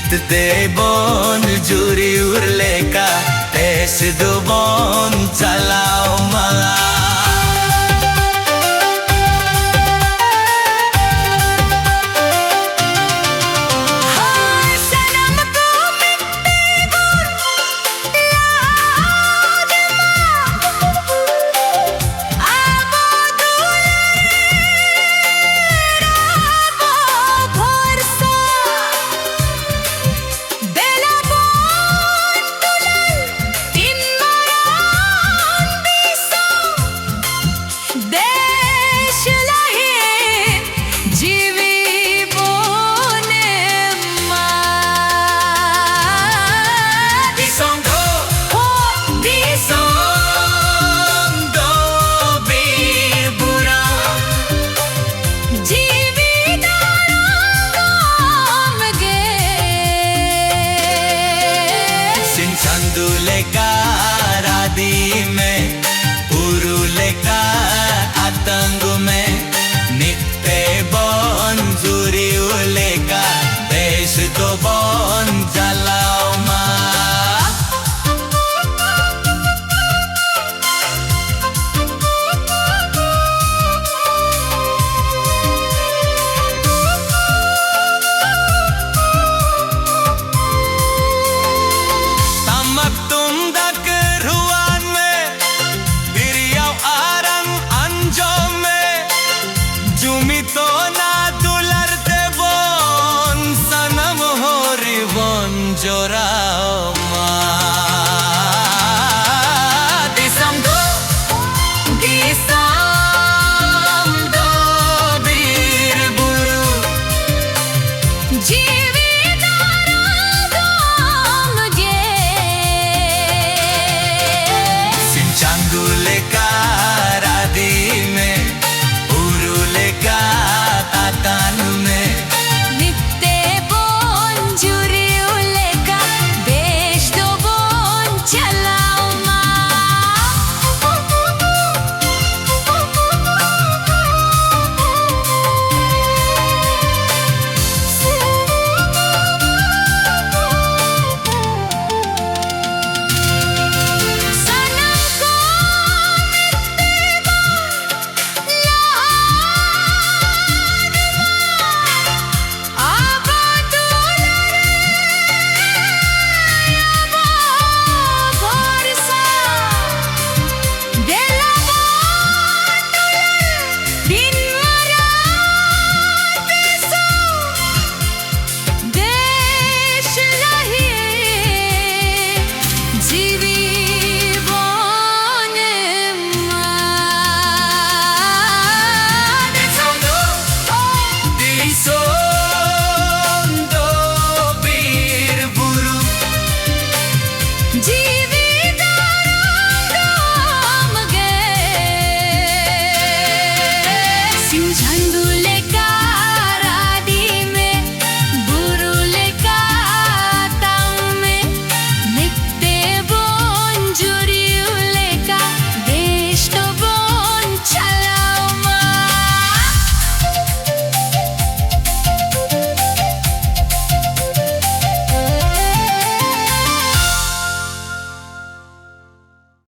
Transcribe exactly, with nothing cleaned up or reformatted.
ᱛᱮᱵᱚᱱ ᱡᱩᱨᱤᱭᱩᱨ ᱞᱮᱠᱟ ᱫᱮᱥ ᱫᱚᱵᱚᱱ ᱪᱟᱞᱟᱣ ᱢᱟ᱾ ᱦᱳᱭ, ᱥᱟᱱᱟᱢ ᱠᱚ ᱢᱤᱫ ᱛᱮᱵᱚᱱ ᱞᱟᱦᱟᱜ ᱢᱟ᱾ ᱟᱵᱚ ᱫᱩᱞᱟᱹᱲ, ᱟᱵᱚ ᱵᱷᱚᱨᱥᱟ᱾ ᱫᱮᱞᱟ ᱵᱚᱱ ᱫᱩᱞᱟᱹᱲ ᱛᱤᱱ ᱢᱟᱨᱟᱝ ᱫᱤᱥᱚᱢ, ᱫᱮᱥ ᱞᱟᱹᱜᱤᱫ ᱡᱤᱣᱤ ᱵᱚᱱ ᱮᱢᱟ᱾ ᱫᱤᱥᱚᱢ ᱫᱚ, ᱦᱳ, ᱫᱤᱥᱚᱢ ᱫᱚ ᱵᱤᱨ ᱵᱩᱨᱩ ᱡᱤᱣᱤ ᱫᱷᱚᱨᱚᱢ ᱜᱮ᱾ ᱥᱤᱧ ᱪᱟᱸᱫᱚ ᱞᱮᱠᱟ ᱨᱟᱫᱤ ᱢᱮ, ᱵᱩᱨᱩ ᱞᱮᱠᱟ ᱟᱛᱟᱝ ᱢᱮ᱾ ᱢᱤᱫ ᱛᱮᱵᱚᱱ ᱡᱩᱨᱤᱭᱩᱨ ᱞᱮᱠᱟ ᱫᱮᱥ ᱫᱚᱵᱚᱱ ᱪᱟᱞᱟᱣ ᱢᱟ᱾ ᱴᱟᱢᱟᱠ ᱛᱩᱢᱫᱟᱜ ᱨᱩᱣᱟᱱ ᱢᱮ, ᱛᱤᱨᱭᱟᱹᱣ ᱟᱨᱟᱝ ᱟᱸᱡᱚᱢ ᱢᱮ᱾ ᱡᱩᱢᱤᱫ ᱚᱱᱟ ᱫᱩᱞᱟᱹᱲ ᱛᱮᱵᱚᱱ ᱥᱟᱱᱟᱢ ᱦᱚᱨ ᱵᱚᱱ ᱡᱚᱲᱟᱣ